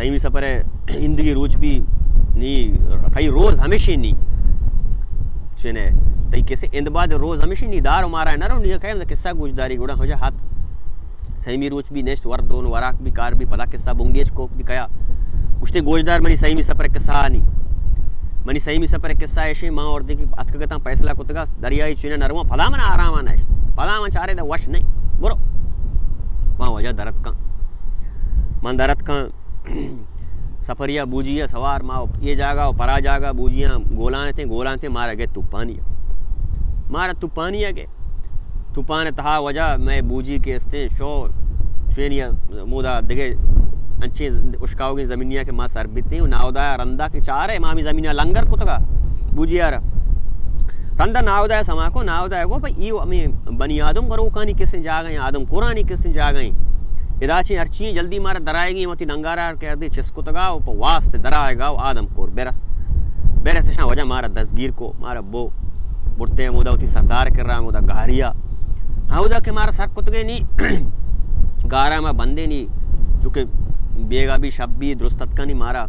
Semi super ءِ ایندگی روچ بی نی، کئی روز ہمیشی نی۔ چنے، تئی کسے اند بعد روز ہمیشی نی، دار و مارا نہ رو، نی کئے قصہ گوش داری گڑا ہو جا ہات۔ سیمی روچ بی نشت، ور دون وراک بی کار بی، پدا قصہ بنگیج کو دی کیا۔ گوشتے گوشدار منی سیمی سپر قصہ آنی۔ منی سیمی سپر قصہ ایشی، ما اور دیکھی اتکگتاں فیصلہ کتگا دریائی چینا نرواں، پدا من آرام نشت۔ پدا من چارے دا وش نہیں۔ برو۔ ما وجہ درت کن۔ من درت کن۔ سفریا بوجی ءَ سوار ما اے جاگہ و پرا جاگہ بوجیاں گولان تھے، گولان تھے مارا گئے توپانی۔ مارا توپانی ءَ گئے۔ توپان ءِ تہا وجہ مئے بوجی کہ استیں شو چوینی مودا دگہ انچیں اشکاوگیں زمینیاں کہ ما سر بیتیں و ناودا رندا کہ چارے ما ہمیں زمیناں لنگر کتگا بوجی ءَ را۔ رندا ناودا سما کو، ناودا گو بھئی ای ہمیں بنی آدم گروکانی کسیں جاگہ ہیں، آدم کورانی کسیں جاگہ ہیں۔ ادا چیں ہرچی جلدی مارا درائے گی، وتی ننگارا کردی چس کتگا و پہ واست درائے گا و آدم کور برس۔ برس اشاں وجہ مارا دستگیر کو، مارا بو برتے ہمودا وتی سردار کرا ہمودا گاریا۔ ہمودا کہ مارا سر کتگے نی، گارا ما بندے نی، چونکہ بیگا بی شپ بی درست اتکا نی مارا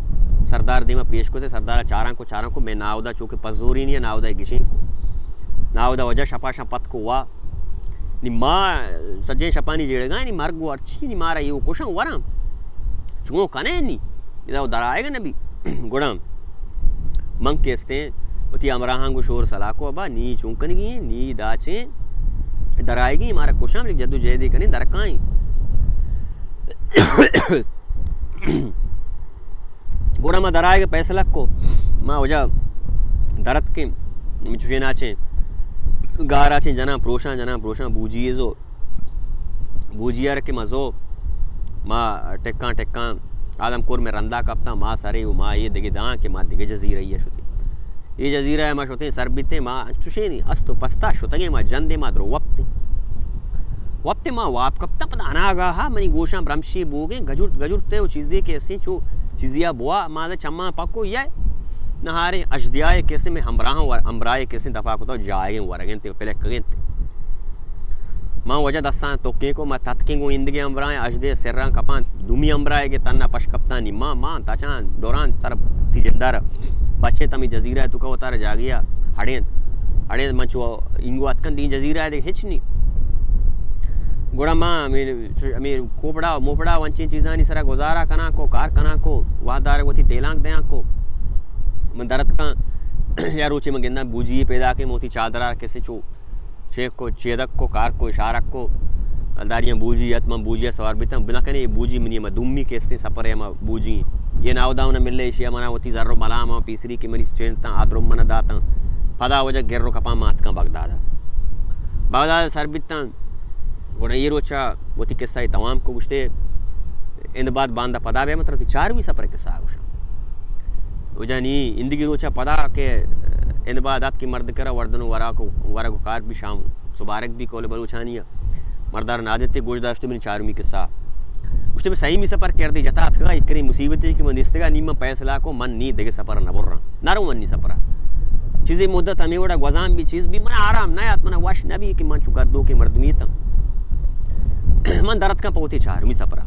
سردار دیما پیش کتے، سردارا چاراں کو، چاراں کو، میں ناودا چونکہ پزوری نی، ناودا گشیں کو۔ ناودا وجہ شپا شاں پت کو وا۔ نی ما سجیں شپانی جیڑگا نی مرگ و ہرچی نی مارا یو کشاں وراں۔ چون کنے نی، ادا درائے گا نبی۔ گڑا من کہ استیں وتی ہمراہاں گو شور سلاکو ابا نی چون کنگی ہیں، نی داچیں درائیگی مارا کشاں، بلے جد و جہدی کنیں درکائیں۔ گڑا ما درائیگ فیصلہ کو، ما وجہ درت کے چوشیں ناچیں گاراچیں جناں پروشاں، جناں پروشاں بوجی زو بوجی ءَ کہ ما زو، ما ٹکاں ٹکاں آدم کور میں رندا کپتاں، ما سرے و ما اے دگہ داں کہ ما دگہ جزیرہ ءَ شتیں۔ اے جزیرہ ءَ ما شتیں سر بیتیں، ما چوشیں است و پستا شتگیں، ما جندیں، ما درو وپتیں۔ وپتیں ما واب کپتاں، پدا اناگاہا منی گوشاں برمشی بوگیں گجرت گجرتے و چیزے کہ استیں چو چیزیا بوا، ما چماں پکو یہ نہاریں اجدیائے کہ استیں میں ہمراہاں ور-، ہمراہے کہ استیں دفا کتو جائیں ورگیں تے پلکگیں تے۔ ما وجہ دستاں توکیں کو، ما تتکیں گوں ایندگہ ہمراہیں اژدے سراں کپاں، دومی ہمراہے کہ تنا پش کپتاں نی ما، ما تچاں ڈوراں تر تی جندر بچے تمی جزیرہ تو کا وتارا جاگیا ہڑینت۔ ہڑینت من چو اینگو اتکن دی جزیرہ دے ہچ نی۔ گڑا ما ہمیں، ہمیں کوپڑا، موپڑا و انچیں چیزانی سرا گزارا کناں کو، کار کناں کو، وہدار وتی تیلانک دیاں کو۔ من درت کاں، یا روچے من گنداں بوجی پیدا کے موتی چادرا کسے چو چیک کو، چیدک کو، کار کو، اشارک کو۔ الداریاں بوجی ات، من بوجی سوار بیتاں۔ بنا کنے بوجی منی ما دومی کستیں سفر ہے ما بوجی۔ یہ ناوداؤن ملے، ایشی منا وتی زر و ملام پیسری کہ منی چینتاں آدرم منا داتاں۔ پدا وجہ گر و کپاں ماتکاں بغداد۔ بغداد سر بیتاں۔ گڑا یہ روچا وتی قصہ توام کو گشتے۔ اند بعد باندا پدا بیا مطلب کہ چارویں سفر قصہ گوشاں۔ وجہ نی اندگی روچا پدا کہ اند بعد ات کہ مرد کرا وردن و وراک و ورگ و کار بی شام سبارگ بی قول بلوچانی۔ مردار نادتے گوش داشت من چارمی قصہ۔ گوشتے من سیمی سفر کردی جتا اتکا، اکری مصیبتی کہ من دیستگا نی من فیصلہ کو من نی دگہ سفر نہ برا۔ نہ رو من نی سفرا۔ چیزی مدت ہمیں وڑا گوزان بی چیز بی من آرام نہ یات، من وش نہ بی کہ من چو گدو کے مردمی تاں۔ من درت کا پوتی چارمی سفرا۔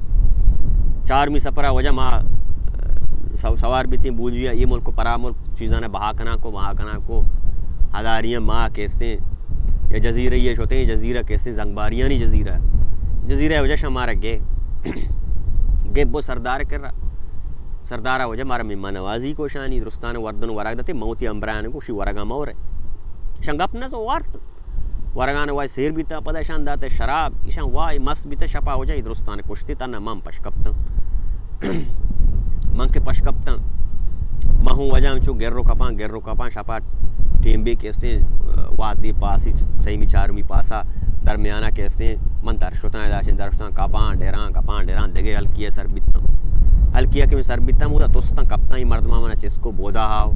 چارمی سفرا وجہ ما سو-، سوار بیتیں بوجی یہ ملک پرا ملک چیزاں بہا کناں کو، بہا کناں کو۔ ہداریاں ما کیستیں یا جزیرہ یہ شوتیں، جزیرہ کیستیں زنگباریانی جزیرہ۔ جزیرہ وجہ شمارا گے۔ گے بو سردار کرا۔ سردارا وجہ مارا مہمان نوازی کو شانی درستان وردن ورگ داتے، موتی امبران کو شی ورگا مورے۔ شنگپ نہ سو وارت۔ ورگان وای سیر بیتا، پدا شان داتے شراب، ایشان وای مست بیتا، شپا وجہ درستان کشتی تنا من پش کپتاں۔ من کہ پش کپتاں، من ہوں وجہ ہم چو گر و کپاں، گر و کپاں، شپا ٹیم بی کیستیں، وادی پاسی، سیمی چارمی پاسا، درمیانا کیستیں، من در شتاں، ادا شن در شتاں، کپاں، ڈیراں، کپاں، ڈیراں، دگہ ہلکی سر بیتاں۔ ہلکی کہ من سر بیتاں، مودا توستاں، کپتاں، ای مردماں منا چسکو بودا ہاو۔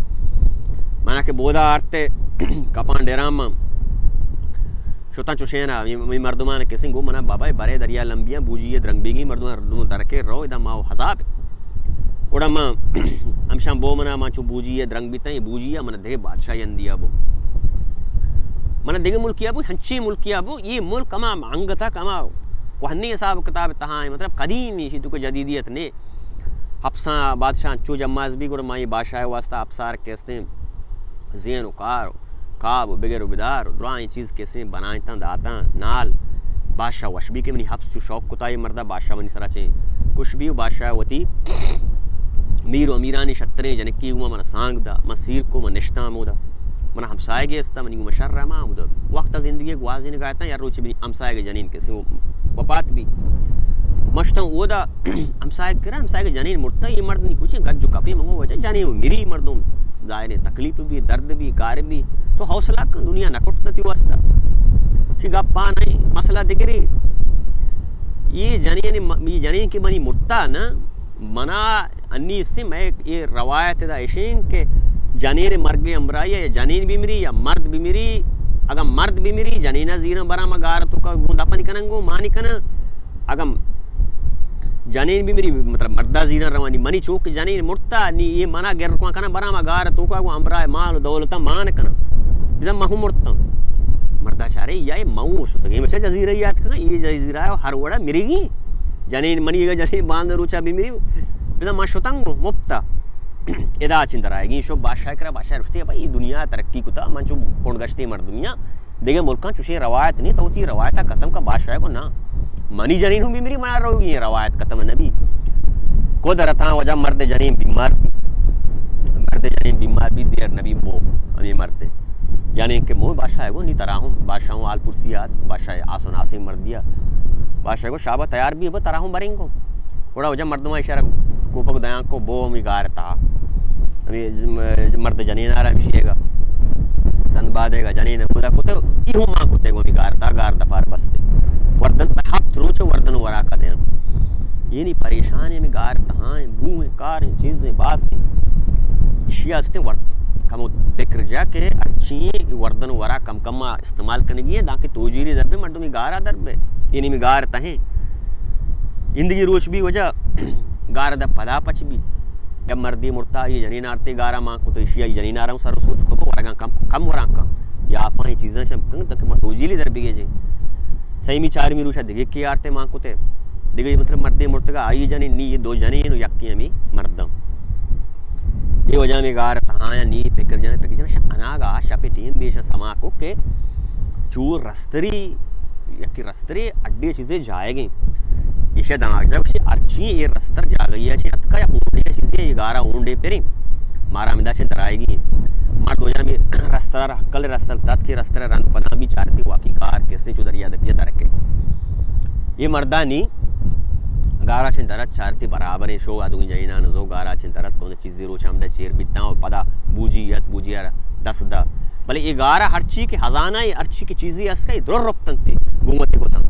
منا کہ بودا آرتے، کپاں، ڈیراں من۔ شتاں چوشینا، می، می مردمان کسیں گو منا بابا برے دریا لمبیاں بوجی درنگ بیگی مردمان درکے رو ادا ماو حساب۔ گڑا ما ہمشان بو منا ما چو بوجی درنگ بیتاں، یہ بوجی منا دگہ بادشاہ یندیا بو۔ منا دگہ ملکیا بو، ہنچی ملکیا بو، یہ ملک ہما انگتا کما کوہنی حساب کتاب تہا ہے، مطلب قدیمی شی تو کہ جدیدیت نے۔ اپساں بادشاہ انچو جماز بی، گڑا ما اے بادشاہ ءِ واسطہ اپسار کہ استیں زین و کار و کاب و بگر و بدار و درائیں چیز کہ استیں بنائینتاں داتاں نال۔ بادشاہ وش بی کہ منی اپس چو شوق کتا اے مردا، بادشاہ منی سرا چہ خوش بی و بادشاہ وتی میر و امیرانی شتریں جنکی گوما منا سانگ دا، من سیر کو، من نشتاں ہمودا۔ منا ہمسایگے استا، منی گوما شر رحما ہمودا۔ وقت زندگی گوازینگا اتاں، یا روچے منی ہمسایگ جنین کسی وفات بی۔ مشتاں اودا ہمسایگ کرا، ہمسایگ جنین مرتا، اے مرد نی کچھ گج و کپی منگو وجہ جنین مری، مردم ظاہر ہے تکلیف بی، درد بی، کار بی، تو حوصلہ کن، دنیا نہ کٹتا تی واسطہ۔ چی گپا نہیں، مسئلہ دگرے۔ اے جنین م-، اے جنین کہ منی مرتا نا، منا انی استیں مئے اے روایت دا اشیں کہ جنین مرگ ہمراہی یا جنین بمری یا مرد بمری، اگاں مرد بمری جنینا زیراں براں ما گار توکا گوں دفن کنن گوں مانی کنن، اگاں جنین بمری مطلب مردا زیراں روانی، منی چوک جنین مرتا نی اے منا گر کواں کنن براں ما گار توکا گوں ہمراہ مال و دولتا مان کنن، بزاں ما ہوں مرتاں۔ مردا چارے یا اے مئو شتگیں مچا جزیرہ یات کنن، اے جزیرہ ہر وڑا مرگی۔ جنین منی اگاں جنین باند روچا بمری، بزاں ما شتنگو مپتا۔ ادا چندر آئیگی شو بادشاہ کرا، بادشاہ رشتے بھائی دنیا ترقی کتا، من چو کنڈ گشتے مردمیا، دیگه ملکاں چوشیں روایت نہیں، تو تی روایت ختم کا۔ بادشاہ کو نا، منی جنین ہوں بمری منا روگی، روایت ختم نبی۔ قدرتاں وجہ مرد جنین بیمار بی، مرد جنین بیمار بی، دیر نبی مو ہمیں مرد جنین کہ مو بادشاہ کو نی ترا ہوں، بادشاہ ہوں آل پرسی آت، بادشاہ آسو ناسیں مردیا۔ بادشاہ کو شابہ تیار بی، بہ ترا ہوں بریں کو۔ گڑا وجہ مردماں اشارہ کوپگ دیاں کو بو ہمی گار تہا۔ ہمی م-، مرد جنین آرا بشیے گا۔ سند بادے گا جنین ہمودا کتے، ای ہوں ما کتے گو ہمی گار تہا، گار دپار بستے۔ وردن ہفت روچ وردن وراکا دیاں۔ یعنی پریشان ہمی گار تہا ہیں، بو ہیں، کار ہیں، چیز ہیں، باس ہیں۔ اشیا استے ورد۔ کمو فکر جا کہ ہرچی وردن ورا کم کم استعمال کنگی ہیں، دانکہ توجیلی در بے، مردمی گارا در بے۔ یعنی می گار تہیں۔ اندگی روچ بی وجہ گار دا پدا پچ بی۔ یا مردی مرتا، یہ جنین آرتے گارا مان کتے، اشیا یہ جنین آرا سر سوچ کو، ورگاں کم، کم وراں کم۔ یا آپاں یہ چیزاں شم کنگ تک ما توجیلی در بگے جے۔ سیمی چارمی روچا دگے کی آرتے مان کتے۔ دگے مطلب مردی مرتگا آئی جنین نی، یہ دو جنین و یکی ہمی مردم۔ اے وجہ ہمیں گار تہایا نی پکر جن، پکر جن، شہ اناگا شپ ٹیم بیش سما کو کہ چور رستری، یکی رستری اڈی چیزے جائے گئے۔ ایشہ دماغ جا گوشتی، ہرچی اے رستر جاگہی چی اتکا یا اونڈے چیزے، اے گارا اونڈے پریں، مارا ہمدا چے درائے گی۔ مرد وجہ ہمیں رستر، ہکل رستر تت کے رستر رند پدا بھی چارتی واقعی گار کسے چو دریا دپیا درکے۔ یہ مردانی گارا چن درت چارتی برابر ہیں، شو ادوی جنینان زو گارا چن درت کون چیزی روچ ہمدا چیر بیتاں و پدا بوجی یت، بوجی ار دست دا۔ بلے اے گارا ہرچی کہ خزانہ ہے، ہرچی کہ چیزی است کہ در رپتنتی گومتی کتاں۔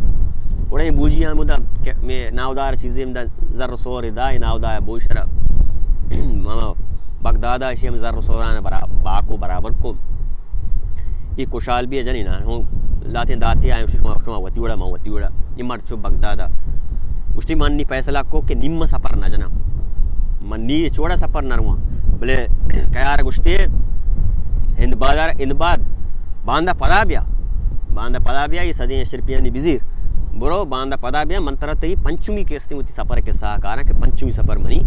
گڑا اے بوجی ہمدا کہ میں ناودار چیزی ہمدا زر سور دا، اے ناودار بوشرا ماما بغدادا شی ہم زر سوران برا-، باکو برابر کو۔ اے خوشحال بی جنینان ہوں لاتیں داتی آئیں، شما، شما وتی وڑا، ما وتی وڑا۔ اے مرد چو بغدادا گوشتی، من نی فیصلہ کو کہ نیم سفر نہ جناں۔ من نی چوڑا سفر نہ رواں۔ بلے کیار گوشتی، ہند بازار، ہند بعد باندا پدا بیا۔ باندا پدا بیا، یہ صدیں اشرپیانی بزیر۔ برو باندا پدا بیا، من ترا تئی پنچمی قسطیں وتی سفر کے ساہ کاراں کہ پنچمی سفر منی